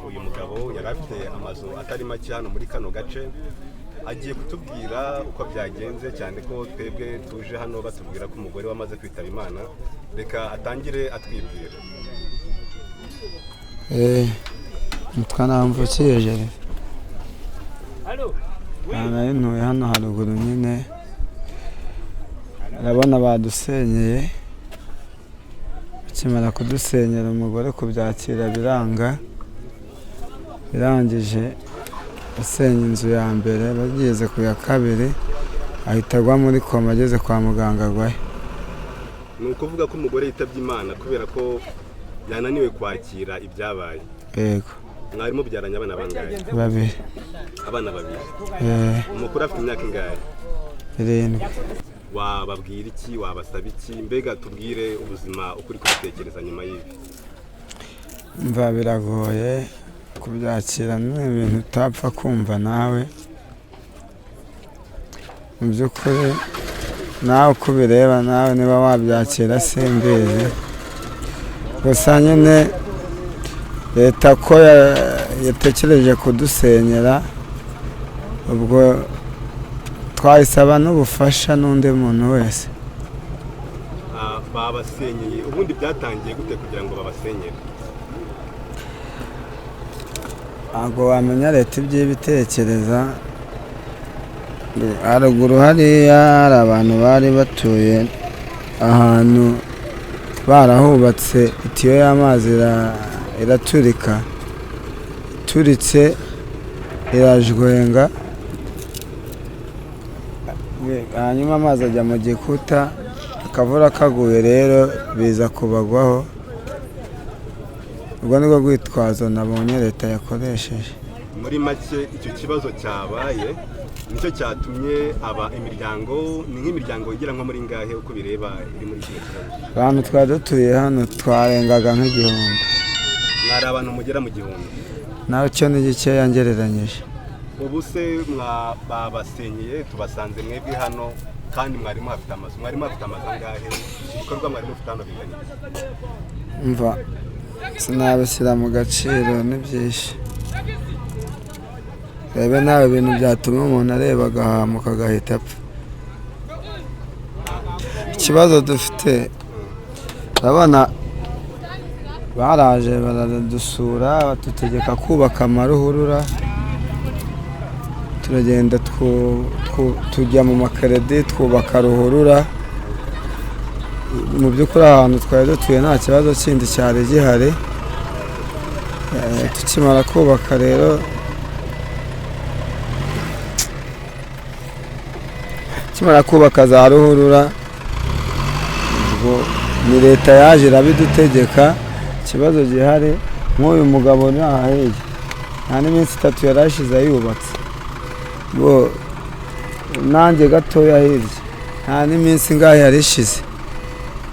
Uyu mugabo yari afite amazu atari make hano muri kano gace. Agiye kutubwira uko byagenze, cyane ko twebwe tuje hano batubwira ko umugore wamaze kwitaba Imana. Reka atangire atwibwira. Nitwa Namvukiye Gervais. Nari ntuye hano haruguru nyine, urabona badusenyeye. Bakimara kudusenyera, umugore kubyakira biranga. Birangije asenya inzu ya mbere, bageze ku ya kabiri ahita agwa muri koma, ageze kwa muganga agwayo. Ni ukuvuga ko umugore yitabye Imana kubera ko yananiwe kwakira ibyabaye? Yego. Mwari mubyaranye abana bangahe? Babiri. Abana babiri? Eh. Umukuru afite imyaka ingahe? 7. Wababwira iki? Wabasaba iki? Mbega tubwire ubuzima uko uri kubitekereza nyuma y'ibi. Mva, biragoye kubyakira, ni ibintu utapfa kumva nawe. Mu by'ukuri nawe uko ubireba, nawe niba wabyakira simbizi. Gusa nyine leta ko yatekereje kudusenyera, ubwo twayisaba n'ubufasha n'undi muntu wese. Babasenyeye, ubundi byatangiye gute kugira ngo babasenyere? Ntabwo wamenya leta iby'ibitekereza. Haruguru hariya hari abantu bari batuye ahantu, barahubatse, itiyo y'amazi iraturika, ituritse irajwenga, hanyuma amazi ajya mu gikuta. Akavura kaguye rero biza kubagwaho. Ubwo nibwo rwitwazo nabonye leta yakoresheje. Muri make, icyo kibazo cyabaye nicyo cyatumye aba imiryango, ni nk'imiryango igera nko muri ngahe uko bireba iri muri kino kibazo? Abantu twari dutuye hano twarengaga nk'igihumbi. Mwari abantu mugera mu 1000? Nacyo ni gikeya ngereranyije. Ubu se babasenyeye, tubasanze mwebwe hano kandi mwari muhafite amazu. Mwari muhafite amazu angahe? Ibikorwa mwari mufite hano bingana iki? Mva, sinabishyira mu gaciro, ni byinshi. Rebe nawe ibintu byatuma umuntu areba agahamuka agahita apfa. Ikibazo dufite, urabona baraje baradusura, badutegeka kubaka amaruhurura. Turagenda tujya mu makeredi, twubaka ruhurura. Mu by'ukuri ahantu twari dutuye nta kibazo kindi cyari gihari. Tukimara kubaka rero, tukimara kubaka za ruhurura, ubwo ni leta yaje irabidutegeka. Ikibazo gihari, nk'uyu mugabo uri aha hirya, nta n'iminsi 3 yari ashize ayubatse. Bo nanjye gatoya hirya, nta n'iminsi ingahe yari ishize,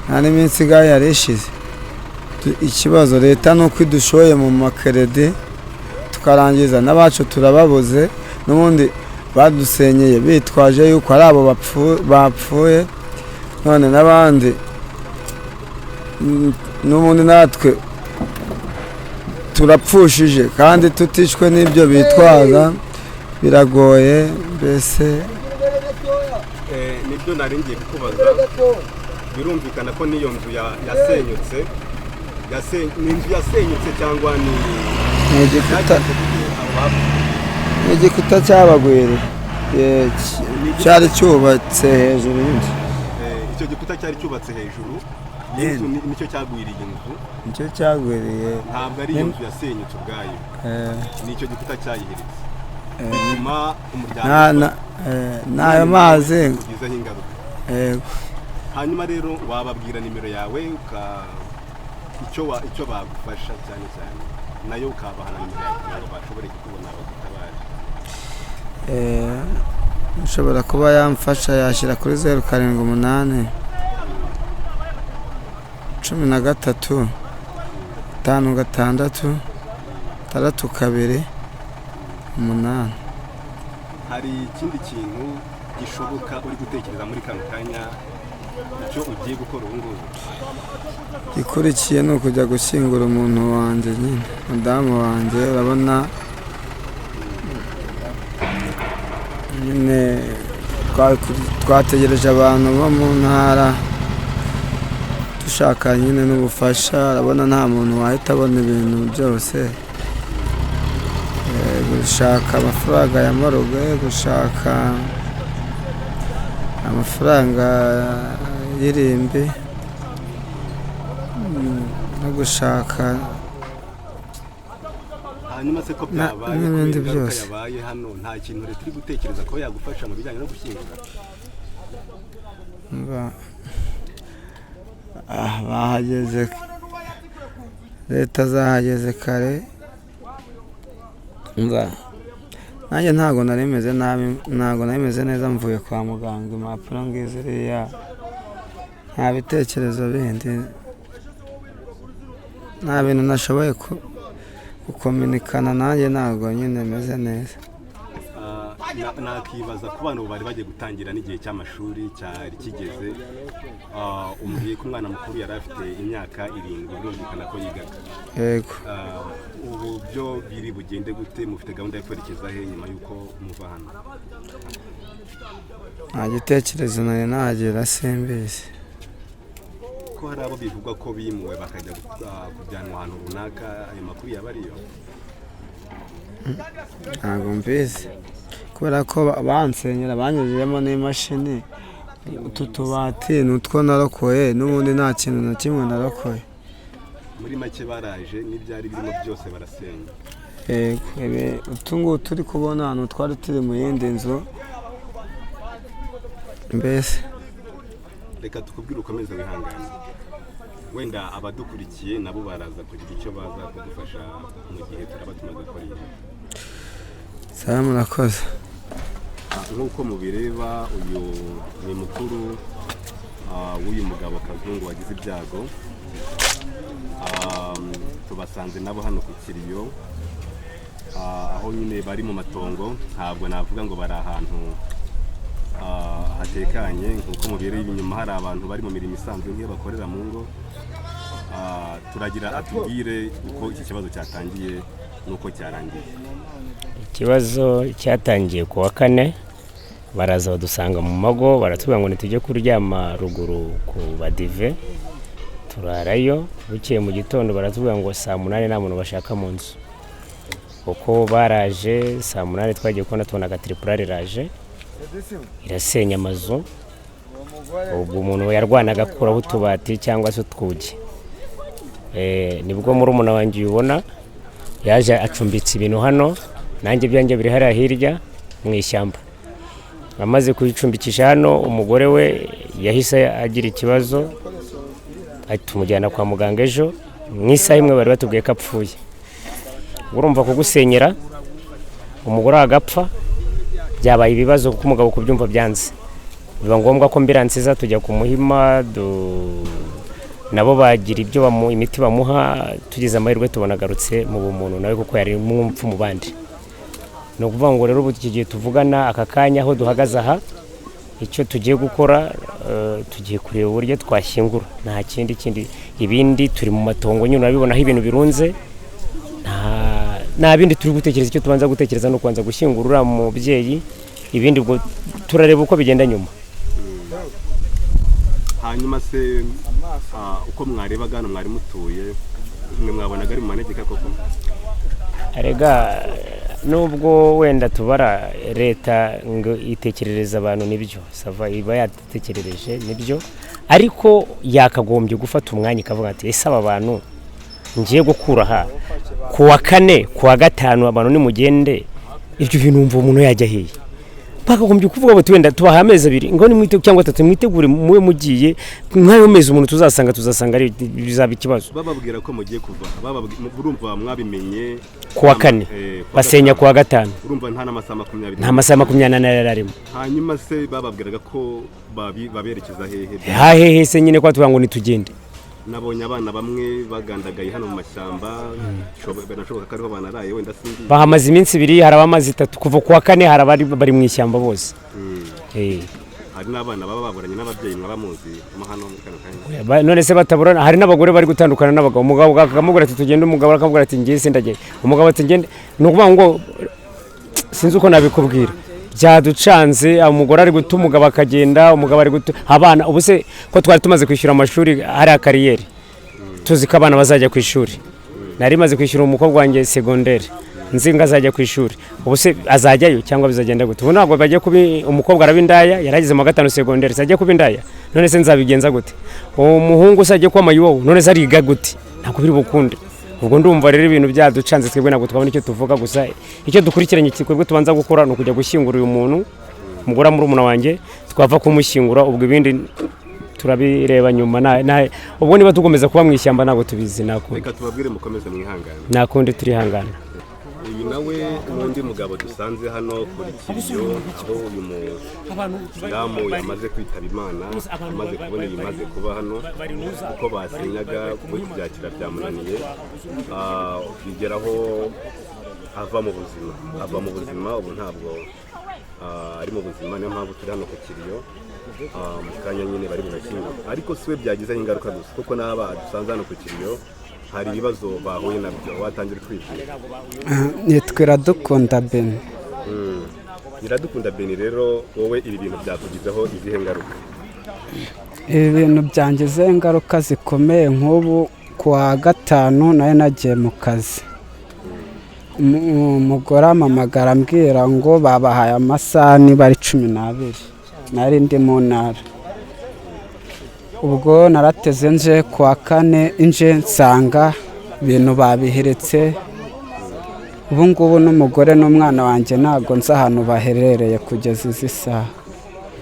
nta n'iminsi ingahe yari ishize. Ikibazo leta ni uko idushoye mu makeredi, tukarangiza n'abacu turababuze. N'ubundi badusenyeye bitwaje yuko ari abo bapfuye, none n'abandi n'ubundi natwe turapfushije kandi tutishwe n'ibyo bitwaza. Biragoye mbese. Nibyo nari ngiye kukubaza. Birumvikana ko n'iyo nzu yasenyutse. Ni inzu yasenyutse cyangwa ni Ni igikuta. Byagenze gute abo bapfuye? Ni igikuta cyabagwiriye, cyari cyubatse hejuru y'inzu. Icyo gikuta cyari cyubatse hejuru y'inzu, nicyo cyagwiriye inzu? Nicyo cyagwiriye. Ntabwo ari iyo nzu yasenyutse ubwayo, ni icyo gikuta cyayihiritse, bituma umuryango n'ayo mazi ugizeho ingaruka. Yego. Hanyuma rero wababwira nimero yawe, icyo bagufasha cyane cyane, nayo ukabaha na nimero yawe kugira ngo bashobore kukubona bagutabare. Ushobora kuba yamfasha yashyira kuri 078 13 56 62 8. Hari ikindi kintu gishoboka uri gutekereza muri kano kanya? Icyo ugiye gukora ubu ngubu? Ikurikiye ni ukujya gushyingura umuntu wanjye nyine, mudamu wanjye. Urabona nyine twategereje abantu bo mu ntara, dushaka nyine n'ubufasha. Urabona nta muntu wahita abona ibintu byose. Gushaka amafaranga ya morgue, gushaka amafaranga y'irimbi, no gushaka Hanyuma se ko byabaye, n'ibindi kubera ingaruka byose. yabaye hano, nta kintu leta iri gutekereza ko yagufasha mu bijyanye no gushyingura? Bahageze, leta zahageze kare. Umva, nanjye ntabwo nari meze nabi, ntabwo nari meze neza. Mvuye kwa muganga, impapuro ngiziriya, nta bitekerezo bindi, nta bintu nashoboye gukominikana. Nanjye ntabwo nyine meze neza. Nakibaza ku bana ubu bari bagiye gutangira n'igihe cy'amashuri cyari kigeze. Umbwiye ko umwana mukuru yari afite imyaka 7, birumvikana ko yigaga. Yego. Ubu byo biri bugende gute? Mufite gahunda yo kwerekeza he nyuma y'uko muva hano? Nta gitekerezo nari nagira, simbizi. Ko hari abo bivugwa ko bimuwe bakajya kujyanwa ahantu runaka, ayo makuru yaba ariyo? Ntabwo mbizi, kubera ko bansenyera banyujijemo n'imashini. Utu tubati ni utwo narokoye, n'ubundi nta kintu na kimwe narokoye. Muri make baraje n'ibyari birimo byose barasenya? Yego, utu ngutu turi kubona ni utwari turi mu yindi nzu mbese. Reka tukubwire ukomeze wihangane, wenda abadukurikiye nabo baraza kugira icyo baza kudufasha mu gihe turaba tumaze gukora iyi. Sawa, murakoze. Nk'uko mubireba, uyu ni mukuru w'uyu mugabo Kazungu wagize ibyago. Tubasanze nabo hano ku kiriyo, aho nyine bari mu matongo. Ntabwo navuga ngo bari ahantu hatekanye. Nk'uko mubireba inyuma hari abantu bari mu mirimo isanzwe nk'iyo bakorera mu ngo. Turagira atubwire uko iki kibazo cyatangiye n'uko cyarangiye. Ikibazo cyatangiye ku wa kane, baraza badusanga mu mago, baratubwira ngo ntitujye kuryama ruguru ku badive, turarayo. Bukeye mu gitondo baratubwira ngo saa 8 nta muntu bashaka mu nzu. Kuko baraje saa 8, twagiye kubona tubona agatiripurari iraje irasenya amazu. Ubwo umuntu yarwanaga akuraho utubati cyangwa se utwugi. Nibwo murumuna wanjye ubona yaje acumbitse ibintu hano, nanjye ibyanjye biri hariya hirya mu ishyamba. Amaze kuyicumbikisha hano, umugore we yahise agira ikibazo, tumujyana kwa muganga ejo mu isaha imwe bari batubwiye ko apfuye. Urumva kugusenyera umugore agapfa byabaye ibibazo, kuko umugabo kubyumva byanze, biba ngombwa ko ambiransi iza tujya ku Muhima, nabo bagira ibyo imiti bamuha. Tugize amahirwe tubona agarutse mu bumuntu nawe, kuko yari umupfu mu bandi. Ni ukuvuga ngo rero ubu iki gihe tuvugana aka kanya aho duhagaze aha, icyo tugiye gukora, tugiye kureba uburyo twashyingura, nta kindi kindi. Ibindi turi mu matongo nyine, urabibona aho ibintu birunze, nta bindi turi gutekereza. Icyo tubanza gutekereza ni ukubanza gushyingura uriya mubyeyi, ibindi ubwo turareba uko bigenda nyuma. Hanyuma se uko mwarebaga hano mwari mutuye, mwe mwabonaga ari mu manegeka koko? Erega nubwo wenda tubara leta ngo itekerereza abantu, nibyo, sava iba yatekerereje nibyo, ariko yakagombye gufata umwanya ikavuga ati: "Ese aba bantu ngiye gukura aha ku wa kane, ku wa gatanu abantu nimugende?" Ibyo bintu wumva umuntu yajya hehe? Bakagombye kuvuga bati: "Wenda tubaha amezi 2 ngo nimwite cyangwa 3, mwitegure mube mugiye." Nk'ayo mezi umuntu tuzasanga ari bizaba ikibazo. Bababwira ko mugiye kuva, urumva mwabimenye Ku wa kane. Ku wa Basenya gatanu. Ku wa gatanu. Urumva nta n'amasaha 20. Nta masaha 24 yari arimo. Hanyuma se bababwiraga ko baberekeza hehe? Hahehe se nyine ko tuvuga ngo nitugende. Nabonye abana bamwe bagandagaye hano mu mashyamba, binashoboka ko ariho banaraye wenda, sinzi. Bahamaze iminsi 2, hari abamaze 3 kuva ku wa kane, hari abari bari mu ishyamba bose. Hari n'abana baba baburanye n'ababyeyi, mwaba muzi mo hano muri kano kanya? None se bataburana? Hari n'abagore bari gutandukana n'abagabo. Umugabo akamubwira ati tugende, umugabo akamubwira ati ngiye sindagenda, umugabo ati ngende. Ni ukuvuga ngo sinzi uko nabikubwira, byaducanze. Umugore ari guta umugabo akagenda, umugabo ari guta abana. Ubu se ko twari tumaze kwishyura amashuri hariya kariyeri, tuzi ko abana bazajya ku ishuri, nari maze kwishyura umukobwa wanjye segonderi, nzi ngo azajya ku ishuri. Ubu se azajyayo cyangwa bizagenda gute? Ubu ntabwo bajya kubi, umukobwa araba indaya, yarageze mu wa gatanu segonderi, se ajya kuba indaya? None se nzabigenza gute? Uwo muhungu se ajya kuba mayibobo? None se ariga gute? Ntabwo biri bukunde. Ubwo ndumva rero ibintu byaducanze, twebwe ntabwo twabona icyo tuvuga. Gusa icyo dukurikiranye, twebwe tubanza gukora ni ukujya gushyingura uyu muntu, umugore wa murumuna wanjye. Twava kumushyingura, ubwo ibindi turabireba nyuma. Ubwo niba tugomeza kuba mu ishyamba ntabwo tubizi, nakundi. Reka tubabwire mukomeze mwihangane. Nakundi, turihangana. Uyu nawe n'undi mugabo dusanze hano kuri kiriyo, aho uyu mudamu yamaze kwitaba Imana, amaze kubona ibimaze kuba hano, uko basenyaga, we kubyakira byamunaniye. Bigeraho ava mu buzima, ava mu buzima. Ubu ntabwo ari mu buzima, niyo mpamvu turi hano ku kiriyo. Mu kanya nyine bari bugashyingura, ariko si we byagizeho ingaruka gusa, kuko n'aba dusanze hano ku kiriyo hari ibibazo bahuye nabyo. Watangira utwibwira? Nitwa Iradukunda Beni. Iradukunda Beni, rero wowe ibi bintu byakugizeho izihe ngaruka? Ibi bintu byangizeho ingaruka zikomeye. Nk'ubu ku wa gatanu nari nagiye mu kazi, umugore ampamagara ambwira ngo babahaye amasaha niba ari 12, nari ndi mu ntara. Ubwo narateze nje ku wa kane, nje nsanga ibintu babihiretse. Ubu ngubu n'umugore n'umwana wanjye ntabwo nzi ahantu baherereye kugeza izi saha.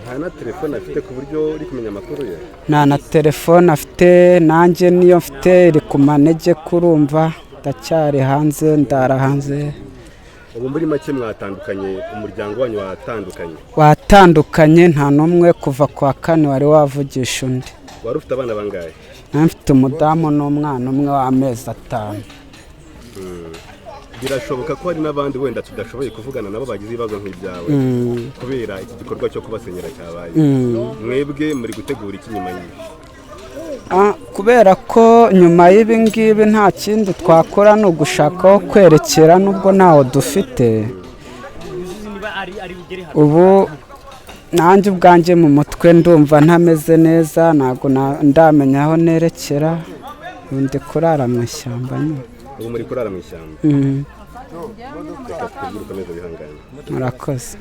Nta na telefone afite ku buryo uri kumenya amakuru ye? Nta na telefone afite, nanjye niyo mfite iri ku manege, kurumva ndacyari hanze, ndara hanze. Ubu muri make mwatandukanye, umuryango wanyu watandukanye? Watandukanye, nta n'umwe kuva ku wa kane wari wavugisha undi. Wari ufite abana bangahe? Nari mfite umudamu n'umwana umwe w'amezi 5. Birashoboka ko hari n'abandi wenda tudashoboye kuvugana nabo bagize ibibazo nk'ibyawe kubera iki gikorwa cyo kubasenyera cyabaye. Mwebwe muri gutegura iki nyuma y'ibi? Kubera ko nyuma y'ibi ngibi nta kindi twakora, ni ugushaka aho kwerekera nubwo ntawo dufite. Ubu nanjye ubwanjye mu mutwe ndumva ntameze neza, ntabwo ndamenya aho nerekera. Ubu ndi kurara mu ishyamba nyine. Ubu muri kurara mu ishyamba? Reka tubwire ukomeze wihangane. Murakoze.